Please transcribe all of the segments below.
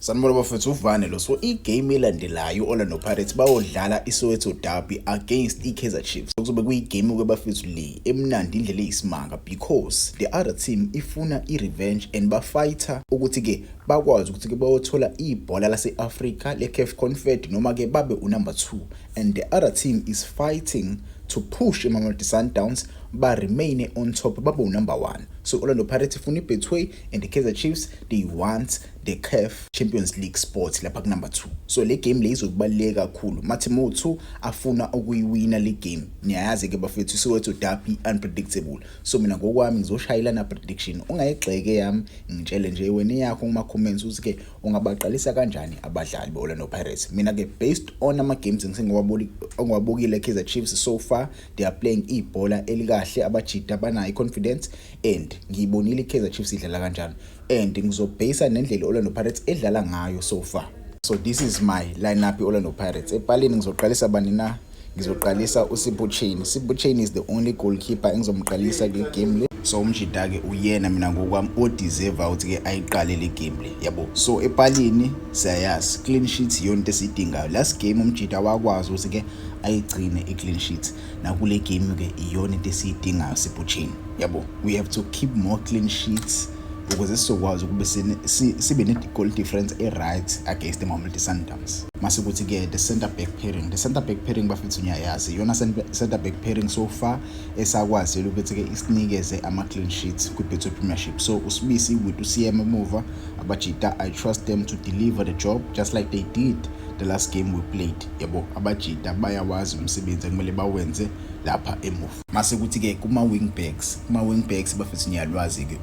Sanibona bafethu, uvane lo. So igame elandelayo, Orlando Pirates bayodlala iSoweto Derby against iKaizer Chiefs. Kuzobe kuyigame ke bafethu le emnandi indlela eyisimanga, because the other team ifuna i-revenge and bafighter ukuthi ke bakwazi ukuthi ke bayothola ibhola lase-Africa le-CAF Confed noma ke babe unumber 2, and the other team is fighting to push iMamelodi Sundowns ba remain on top, babe unumber 1. So Orlando Pirates ifuna iBetway and the Kaizer Chiefs, they want the CAF Champions League spot lapha ku number 2. So le game le izokubaluleka kakhulu. Mathi mo2 afuna ukuyiwina le game. Niyayazi ke bafethu, Soweto Derby unpredictable. So mina ngokwami ngizoshayela na prediction. Ungayigxeke yami, ngitshele nje wena yakho kuma comments ukuthi ke ungabaqalisa kanjani abadlali beOrlando Pirates. Mina ke, based on ama games engiwabukile Kaizer Chiefs so far, they are playing ibhola elikahle, abajida banayo confidence and ngiyibonile iKaizer Chiefs idlala kanjani and ngizobhasa nendlela Orlando Pirates edlala ngayo so far. So this is my lineup, Orlando Pirates. Epalini ngizoqalisa bani na? Ngizoqalisa uSipho Chaine. Sipho Chaine is the only goalkeeper engizomqalisa kule game le. So umjida ke uyena mina ngokwami odeserve ukuthi ke ayiqale le game le, yabo. So epalini siyayazi, clean sheet iyona into esiyidingayo. Last game umjida wakwazi ukuthi ke ayigcine i-clean sheet. Nakule game ke iyona into esiyidingayo, Sipho Chaine, yabo. We have to keep more clean sheets ukuze sizokwazi ukube sibe ne-goal difference e-right against iMamelodi Sundowns. Mase kuthi-ke the center back pairing, the center back pairing bafethu, niyayazi iyona center back pairing so far esakwazile ukuthi-ke isinikeze ama-clean sheets kwi-Betway Premiership. So uSibisi with uSeema emuva, abajita, I trust them to deliver the job just like they did the last game we played, yabo. Abajita bayawazi umsebenzi ekumele bawenze lapha emuva. Mase kuthi-ke kuma-wing backs, kuma-wing backs bafethu, niyalwazi-ke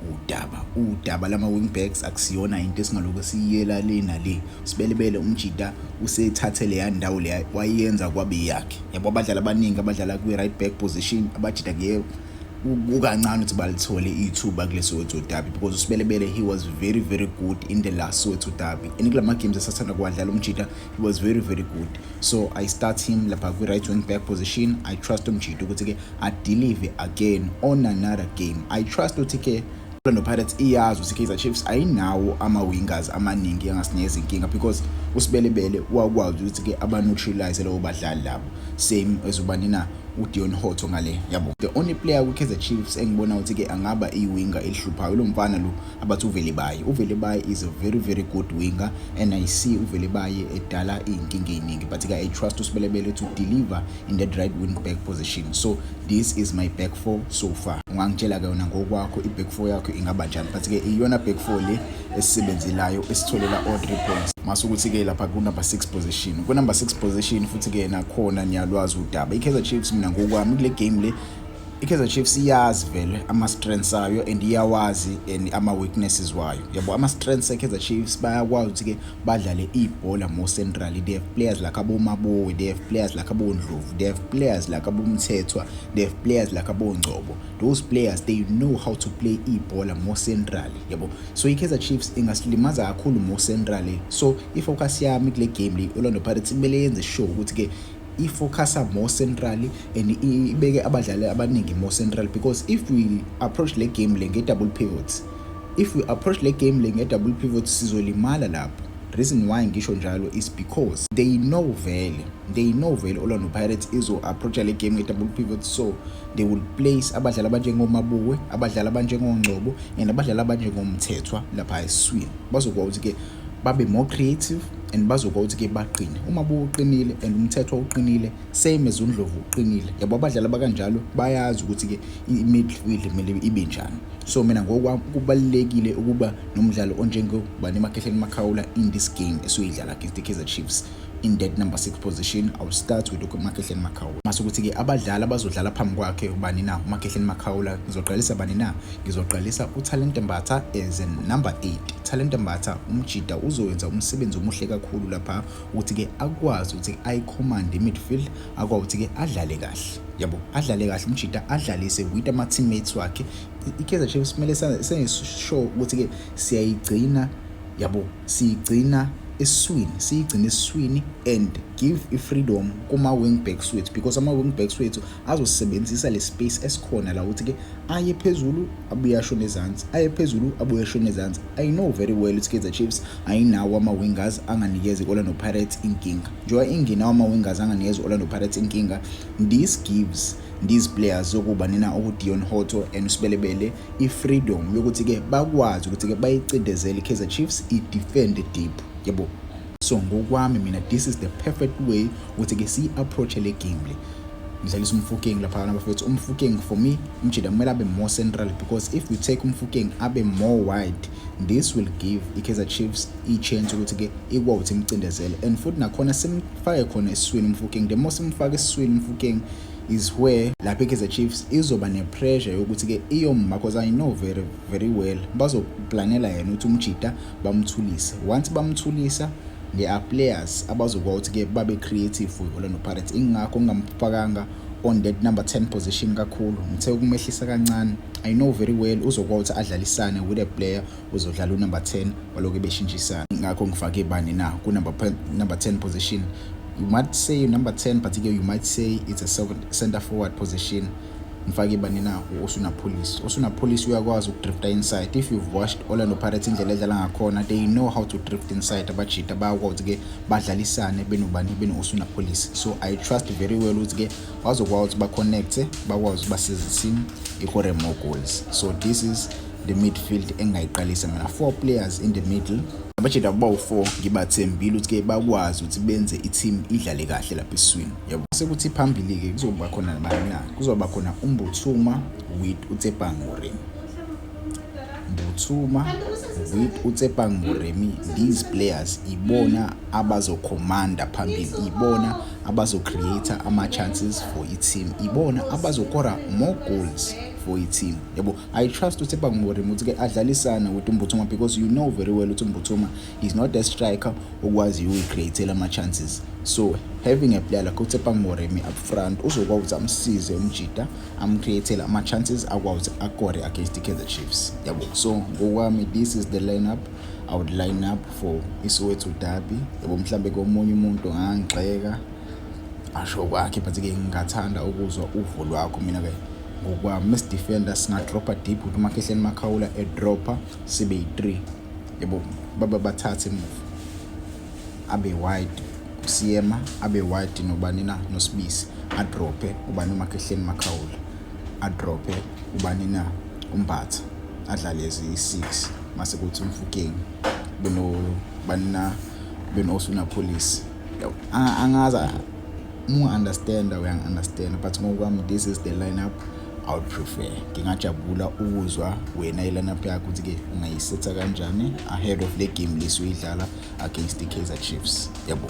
udaba lama-wing backs, akusiyona into esingalokhu siyiyela le nale. Sibelebele umjida usethathe leya ndawo leya, wayenza kwabe yakhe, yabo. Abadlali abaningi abadlala kwi-right back position, abajida kuye kukancane ukuthi balithole ithuba kule Soweto Derby, because uSibelebele, he was very very good in the last Soweto Derby and kulama games esathanda kuwadlala umjida, he was very very good. So I start him lapha kwi right wing back position. I trust umjida ukuthi ke adeliver again on another game. I trust ukuthi ke Orlando Pirates iyazi ukuthi Kaizer Chiefs ayinawo ama-wingers amaningi angasinikeza inkinga, because uSibelebele wakwazi ukuthi ke aba-neutralize labo badlali labo, same as ubani na, uDeon Hotto ngale, yabo. The only player kwi-Kaizer Chiefs engibona ukuthi ke angaba i-winger elihluphayo, lo mfana lo abathi uVelebayi. UVelebayi is a very very good winger and I see uVelebayi edala iy'nkinga ey'ningi, but ke I trust uSibelebele to deliver in that right wing back position. So this is my back four so far. Ungangitshela ke yona ngokwakho, i-back four yakho ingaba njani, but ke iyona back four le esisebenzelayo, esitholela all three points. Mase ukuthi-ke lapha ku-number 6 position, ku-number 6 position futhi-ke nakhona niyalwazi udaba. I-Kaizer Chiefs, mina ngokwami kule game le, i-Kaizer Chiefs iyazi vele ama-strengths ayo and iyawazi and ama-weaknesses wayo, yabo. Ama-strengths e-Kaizer Chiefs, bayakwazi ukuthi-ke badlale ibhola more centrally. They have players like aboMaboe, they have players like aboNdlovu, they have players like aboMthethwa, they have players like aboNgcobo. Those players, they know how to play ibhola more centrally, yabo. So i-Kaizer Chiefs ingasilimaza kakhulu more centrally. So ifocus yami kule game le, Orlando Pirates kumele yenze sure ukuthi-ke ifocusa more centrally and ibeke abadlali abaningi more central, because if we approach le game le nge-double pivot, if we approach le game le nge-double pivot, sizolimala lapho. Reason why ngisho njalo is because they know vele, they know vele Orlando Pirates izo-approacha le game nge-double pivot, so they will place abadlali abanjengoMaboe, abadlali abanjengoNgcobo and abadlali abanjengoMthethwa lapha esiswini. Bazokwazi ukuthi-ke babe more creative and bazokwazi ukuthi-ke baqine. UMaboe uqinile and uMthethwa uqinile, same as uNdlovu uqinile, yabo. Abadlali abakanjalo bayazi ukuthi-ke i-midfield kumele ibe njani. So mina ngokwami kubalulekile ukuba nomdlalo onjengobani, Makhehleni Makhaula, in this game esoyidlala against the Kaizer Chiefs. In that number 6 position, I will start with uMakhehleni Makhaula. Mase ukuthi-ke abadlali abazodlala phambi kwakhe ubani na, uMakhehleni Makhaula, ngizoqalisa bani na? Ngizoqalisa uThalente Mbatha as a number 8. Thalente Mbatha, umjida uzowenza umsebenzi omuhle kakhulu lapha ukuthi-ke akwazi ukuthi ayicommand i-midfield, akwazi ukuthi-ke adlale kahle, yabo, adlale kahle umjida, adlalise with ama-teammates wakhe. I-Kaizer Chiefs kumele senze sure ukuthi-ke siyayigcina, yabo, siyigcina. Esiswini siyigcine esiswini and give i-freedom kuma-wing backs wethu, because ama-wing backs wethu azosebenzisa le space esikhona la ukuthi-ke aye phezulu, abuye ashone ezansi, aye phezulu, abuye ashone ezansi. I know very well ukuthi Kaizer Chiefs ayinawo ama-wingers anganikeza i-Orlando Pirates inkinga. Njengoba ingenawo ama-wingers anganikeza i-Orlando Pirates inkinga, this gives these players yokuba nina uDeon Hotto and uSebelebele i-freedom yokuthi-ke bakwazi ukuthi-ke bayicindezele i-Kaizer Chiefs, i-defend deep, yabo. So ngokwami mina, this is the perfect way ukuthi-ke siyi-approach le game le. Ngidlalisa uMofokeng lapha, bafethu. UMofokeng, for me, umjida kumele abe more central, because if you take uMofokeng abe more wide, this will give i-Kaizer Chiefs i-chance ukuthi-ke ikwazi ukuthi imcindezele. And futhi nakhona simfake khona esiswini uMofokeng. The more simfake esiswini uMofokeng is where lapho i-Kaizer Chiefs izoba ne-pressure yokuthi-ke iyoma, because I know very very well bazoplanela yena ukuthi umjida bamthulise. Once bamthulisa, there are players abazokwazi ukuthi-ke babe creative for Orlando Pirates. Ingakho ngingamfakanga on that number 10 position kakhulu, ngithe ukumehlisa kancane. I know very well uzokwazi ukuthi adlalisane with a player uzodlala unumber 10, balokhu beshintshisana. Ingakho ngifake bani na ku-number number 10 position. You might say number 10, but you might say it's a center forward position. Ngifake bani na? U-Oswin Appollis. Oswin Appollis uyakwazi ukudrifta inside. If you've watched Orlando Pirates, indlela edlala ngakhona, they know how to drift inside. Abajita bayakwazi ke badlalisane benobani, beno-Oswin Appollis. So I trust very well ukuthi-ke bazokwazi ukuthi baconnecte, bakwazi ukuthi basize team ikore more goals. So this is the midfield engingayiqalisa mina, four players in the middle. Abajita bawu-four ngibathembile ukuthi-ke bakwazi ukuthi benze i-team idlale kahle lapha esiswini, yabo. Sekuthi phambili-ke kuzoba khona bani na? Kuzoba khona uMbuthuma with uTshepang Moremi. Mbuthuma with uTshepang Moremi, these players ibona abazokhomanda phambili, ibona abazocreate ama-chances for i-team, ibona abazokora more goals for i-team, yabo. I trust uTshepang Moremi ukuthi-ke adlalisane with uMbuthuma, because you know very well ukuthi uMbuthuma is not a striker okwaziyo ukuyicreatela ama-chances. So having a player like uTshepang Moremi up front uzokwazi ukuthi amsize umjida, amcreatele ama-chances, akwazi ukuthi akore against i-Kaizer Chiefs, yabo. So ngokwami, this is the lineup I would line up for iSoweto derby, yabo. Mhlambe komunye umuntu angangigxeka, asho kwakhe, but-ke ngingathanda ukuzwa uvo lwakho. Mina-ke ngokwami, mesi-defender singadropha deep ukuthi uMakhehleni Makhaula edropha, sibe yi-3, yabo, babe bathathe emuva, abe wide Siyema, abe wide nobani na, noSibisi, adrophe ubani, uMakhehleni Makhaula, adrophe ubani na, uMbatha, adlale ezi-6, mase kuthi uMofokeng beno bani na, beno-Oswin Appollis. Angazi uma understand, uyangi-understand, but ngokwami this is the lineup I would prefer. Ngingajabula ukuzwa wena i-lineup yakho ukuthi-ke ungayisetha kanjani ahead of le game lesiyidlala against i-Kaizer Chiefs, yabo.